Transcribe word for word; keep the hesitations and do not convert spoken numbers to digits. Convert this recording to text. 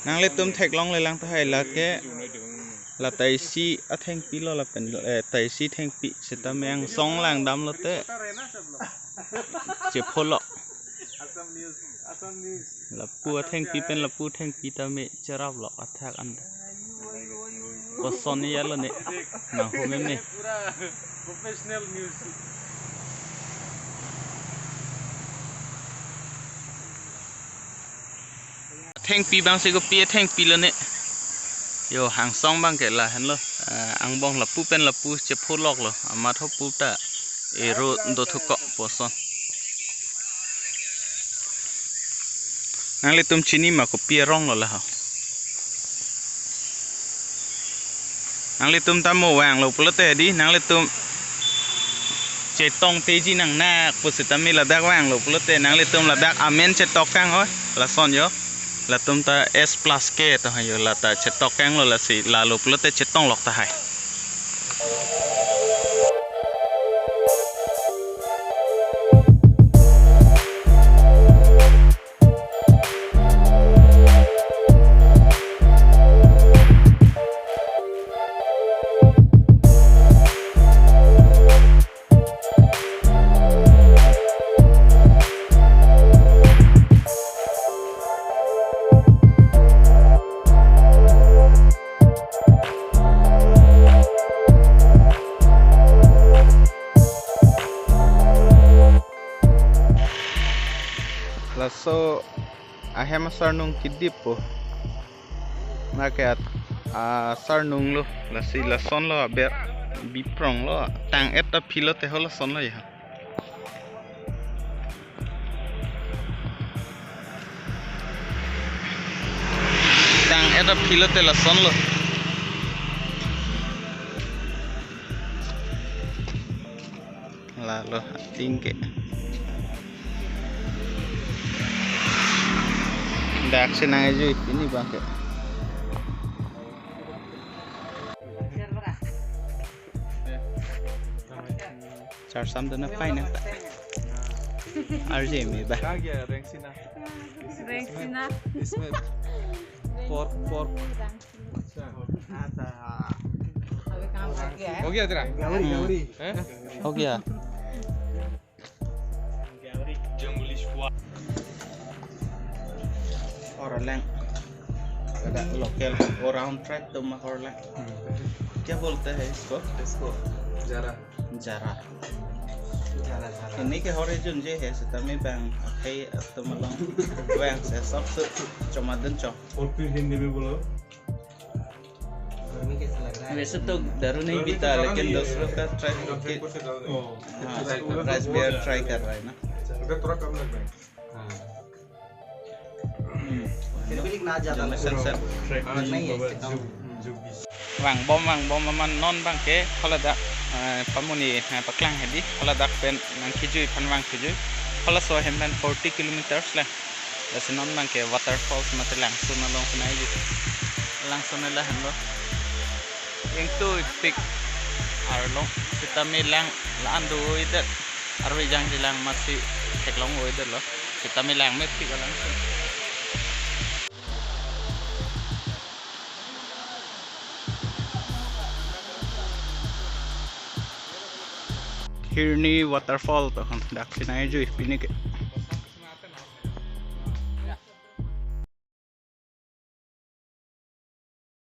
Nanglitum theklonglelang tahai lake, la Taisi athengpi lo lapen, eh, Taisi thengpi seta me angsong langdam lote chepholok. Lapu athengpi pen lapu thengpi ta me cherap lok athak an. Koson ya lo ne. Nang home ne. Professional music. Thengpi bang si kopi athengpi lo ne. Yo, angsong bang ke lahenlo. Ah, angbong lapu pen lapu chepholok lo. Amat ho pu ta ero dothukok poson. Nanglitum chini ma kopi arong lo la ho. Nanglitum ta mo vanglo pulote di, nanglitum chetong teji nangnak pusitame ladak vanglo pulote, nanglitum ladak amen chetok kang ho, lason yo. Latum ta S plus K to hayo, lata chetok kang lo, lasi lalo pulote chetong lok tahai. Laso ahem asarnung kedip po. Nake at, asarnung lo, lasi lason lo aber biprong lo, tang-et aphi lote ho lason lo ya. Tang-et aphi lote lason lo. Lalo ating ke. Dak si nang-ejui pini bang ke. Char sam dona pai nang ta. R J me ba. क्या गया रैंक सीना? रैंक सीना। इसमें four, four. अच्छा। हो गया तेरा? हम्म। हैं? हो गया। Horlang. Ada local Oraon tribe atum ma horlang. हम्म। क्या बोलते हैं इसको? इसको जरा। Jara. जरा, जरा। Pini ke hor ejun je he, sitame bang akhei atum along vang si sabse chomadun chom. और फिर हिंदी में बोलो। गर्मी कैसा लग रहा है? वैसे तो दारू नहीं पीता, लेकिन दूसरों का ट्राई करके, हाँ, राइस बियर ट्राई कर रहा है ना। उधर थोड़ा कम लग रहा है। हाँ। Hmm. फिर भी ना ज्यादा लग रहा है। Sensor. नहीं है, इससे कम। Vangbom, vangbom amat non bang ke haladak, eh, pamuni, eh, paklang hedi, haladak pen nangkejui aphan vangkejui. Halaso ahem pen forty kilometers lang. Lasi non bang ke waterfalls mate langsun along penai ji. Langsun lahenlo. Ingtuipik arlo. Sitame lang la-an doidet. Arve jangji lang amatsi theklong doidet lo. Sitame lang mepik alangsun. Hirni waterfall to han dak si nang-ejui pini ke.